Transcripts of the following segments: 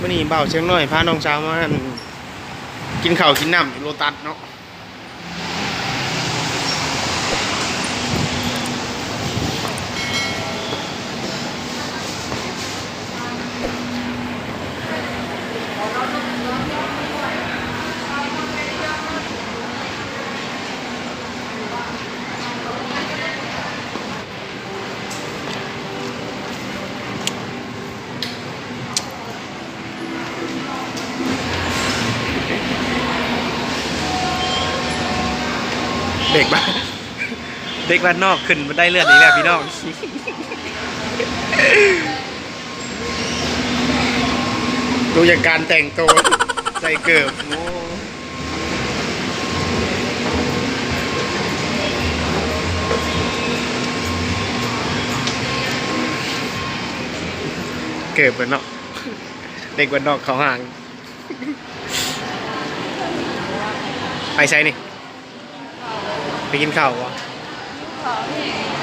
ມື້ນີ້ບ່າວຊຽງນ້ອຍພານ້ອງສາວມາ ອັ່ນ ກິນເຂົ້າກິນນ້ຳຢູ່ໂລຕັດເນາະ. ເດັກບ້ານ ເດັກບ້ານນອກຂຶ້ນບັນໄດເລື່ອນອີກແລ້ວພີ່ນ້ອງ. ດູຈາກການແຕ່ງໂຕ ໃສ່ເກີບ ໂອ້ ເກີບເພິ່ນເນາະ ເດັກບ້ານນອກເຂົ້າຫ້າງ. ໄປໃສນີ້? ໄປກິນເຂົ້າບໍ່?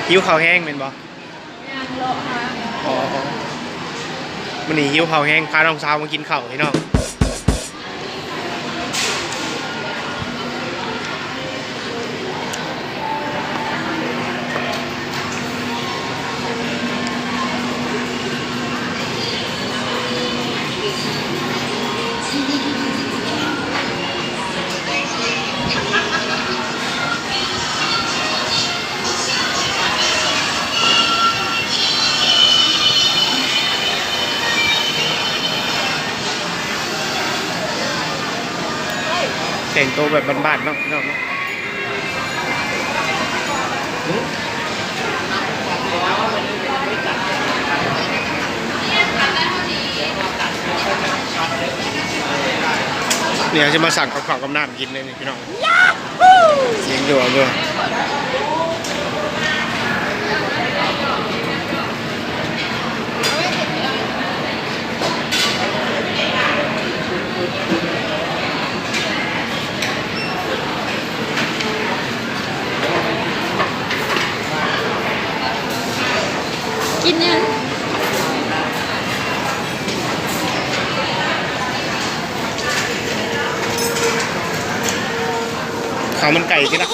ຫິວເຂົ້າແຮງ ຫິວເຂົ້າແຮງແມ່ນບໍ່? ຍ່າງເລາະຫາ ອໍ ມື້ນີ້ຫິວເຂົ້າແຮງ ພານ້ອງສາວມາກິນເຂົ້າພີ່ນ້ອງ. ແຕ່ງໂຕແບບບ້ານໆເນາະ ພີ່ນ້ອງເນາະ. ນີ້ເຮົາຊິມາສັ່ງກັບເຂົ້າກັບນ້ຳກິນເລີຍນີ້ພີ່ນ້ອງ. ຍັງຢູ່ ຢູ່ ກິນຫຍັງ? ເຂົ້າມັນໄກ່ຕິລະ.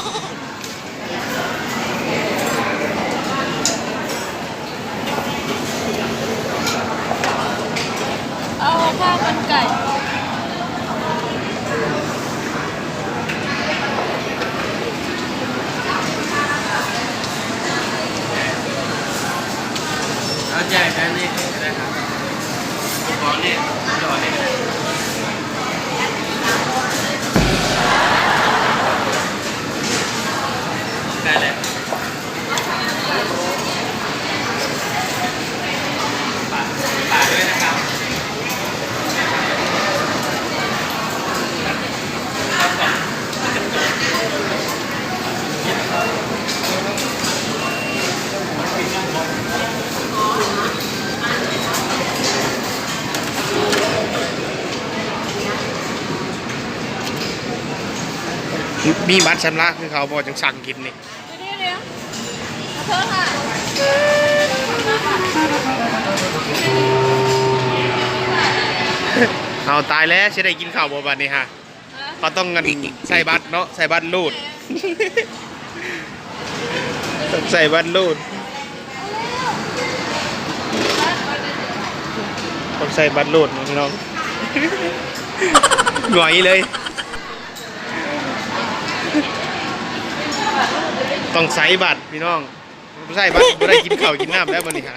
ເອົາຂ້າວມັນໄກ່. ເອົາແຈກແບບນີ້ກໍໄດ້ຄັບ. ຂໍນີ້ ຂໍນີ້ ໄດ້ແລ້ວ. ມີບັດຊຳລະຄືເຂົາບໍ່ ຈັ່ງສັ່ງກິນນີ້? ດຽວໆ ເທີຫາ ເອົາຕາຍແລ້ວ ຊິໄດ້ກິນເຂົ້າບໍ່ບັດນີ້ຮະ? ເຂົາຕ້ອງ ອັ່ນ ໃສ່ບັດເນາະ ໃສ່ບັດຮູດ ຕ້ອງໃສ່ບັດຮູດ ຕ້ອງໃສ່ບັດຮູດເນາະພີ່ນ້ອງ ຫງອຍເລີຍ. ຕ້ອງໃສ່ບັດພີ່ນ້ອງ ບໍ່ໃສ່ບັດບໍ່ໄດ້ກິນເຂົ້າກິນນ້ຳແລ້ວບັດນີ້ຫາ.